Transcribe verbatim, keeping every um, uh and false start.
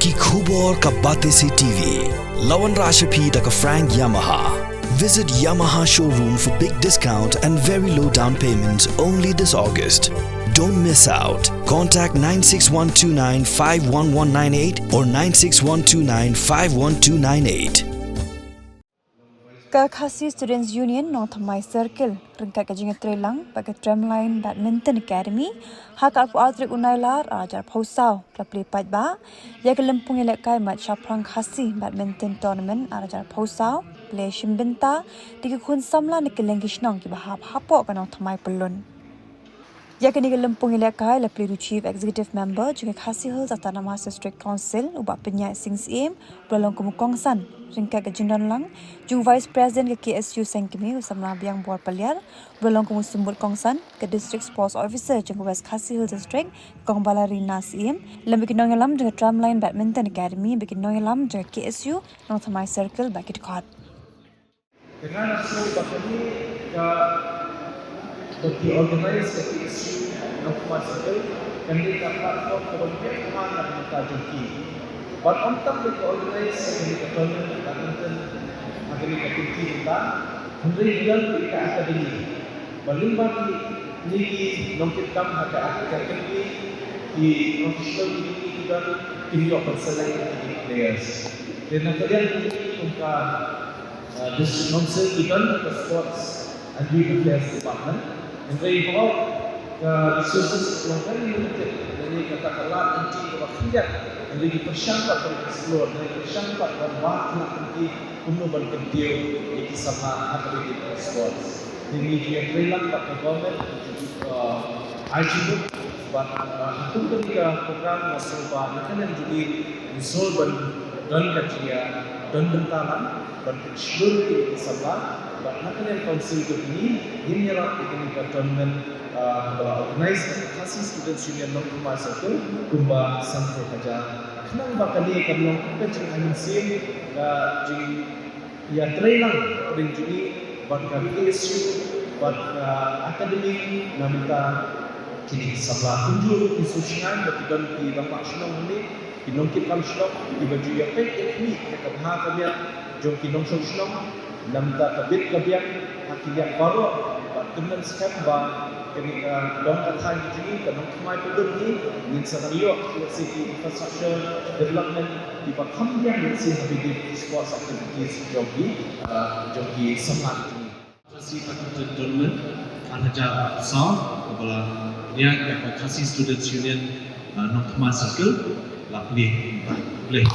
Ki khubor ka Batesi T V. La wanrah sha phi da ka Frank Yamaha. Visit Yamaha showroom for big discount and very low down payment only this August. Don't miss out. Contact nine six one two nine five one one nine eight or nine six one two nine five one two nine eight. Ka Khasi Students Union Nongthymmai Circle ryngkat ka jingïatreilang bad ka Tramline Badminton Academy ha ka arphew ar tarik u Nailar arhajar arphew saw ka la plie paidbah ïa ka lympung ïalehkai Mat Shaphrang Khasi Badminton Tournament arhajar arphew saw, plie shim bynta da ki khun samla na kylleng ki shnong kiba hap hapoh ka Nongthymmai Pyllun. Ïa kane ka lympung ïalehkai la plie da u Chief Executive Member jong ka Khasi Hills Autonomous District Council, u Bah Pynïaid Sing Syiem, ba la long kum u kongsan, ryngkat ka jingdonlang jong u Vice President ka K S U Seng Kmie, u Samla Biang Bor Paliar, ba la long kum u symbud kongsan, ka District Sports Officer jong ka West Khasi Hills District, Kong Balarina Syiem, lem bad ki nongïalam jong ka Tramline Badminton Academy, bad ki nongïalam jong ka K S U Nongthymmai Circle bad ki dkhot. Te nga sngew ba kane ka, ba ki organize ka K S U Nongthymmai Circle, kan dei ka platform kaba biang bha na ka bynta jong ki. Bad ym tang ba ki organize kane ka tournament badminton ha kane ka kynti mynta, hynrei ki don ïa ka academy. Ba lyngba kine ki nongkitkam ha ka academy, ki professional kine ki don, kin ïoh ban select ïa ki players. Te na ka liang kine ki kum ka Uh, District Council ki don ka Sports and Youth Affairs Department. Hynrei baroh ka resources ka long very limited. Lane kata ka lad lynti kaba khyndiat. Hynrei ki pyrshang pat ban explore, hynrei ki pyrshang pat ban wad khynnah kynti kumno ban kyntiew ïa ki samla ha kaba ïadei bad sports. Te ngi ju ïatreilang bad ka government, uh, ai jingmut bad, uh, ha kum kane ka program nga sngew ba na ka liang jong ngi ngin sngewbha ban don ka jingïa don bynta lang ban pynshlur ïa ki samla bad na ka liang council ka jong ngi ngin ïarap ïa kane ka tournament, ah, kaba la organize da ka Khasi Students Union Nongthymmai Circle kumba sanphew hajar. Khnang ba kane kan long ka jingai mynsiem ka jingïatreilang hapdeng jong ngi bad ka K S U bad ka academy na bynta kine ki samla. Kumjuh ruh ngi sngewsynei ba ki don ki rangbah shnong hangne, ki nongkitkam shnong kiba ju ïapeit ïakhmih ïa ka bha ka miat jong ki nongshong shnong na bynta ka bit ka biang ha ki liang baroh. Bad kynmaw skhem ba kane ka dong ka thaiñ ka jong ngi, ka Nongthymmai Pyllun hi, ngin sa nang ïoh lehse ki infrastructure development kiba kham biang lehse ha kine ki sports activities jong ki, ah, jong ki samla ka jong ngi. Khasi Badminton Tournament ar hajar arphew saw, kaba la ïaid da ka Khasi Students Union, uh, Nongthymmai Circle, la plie. Plie.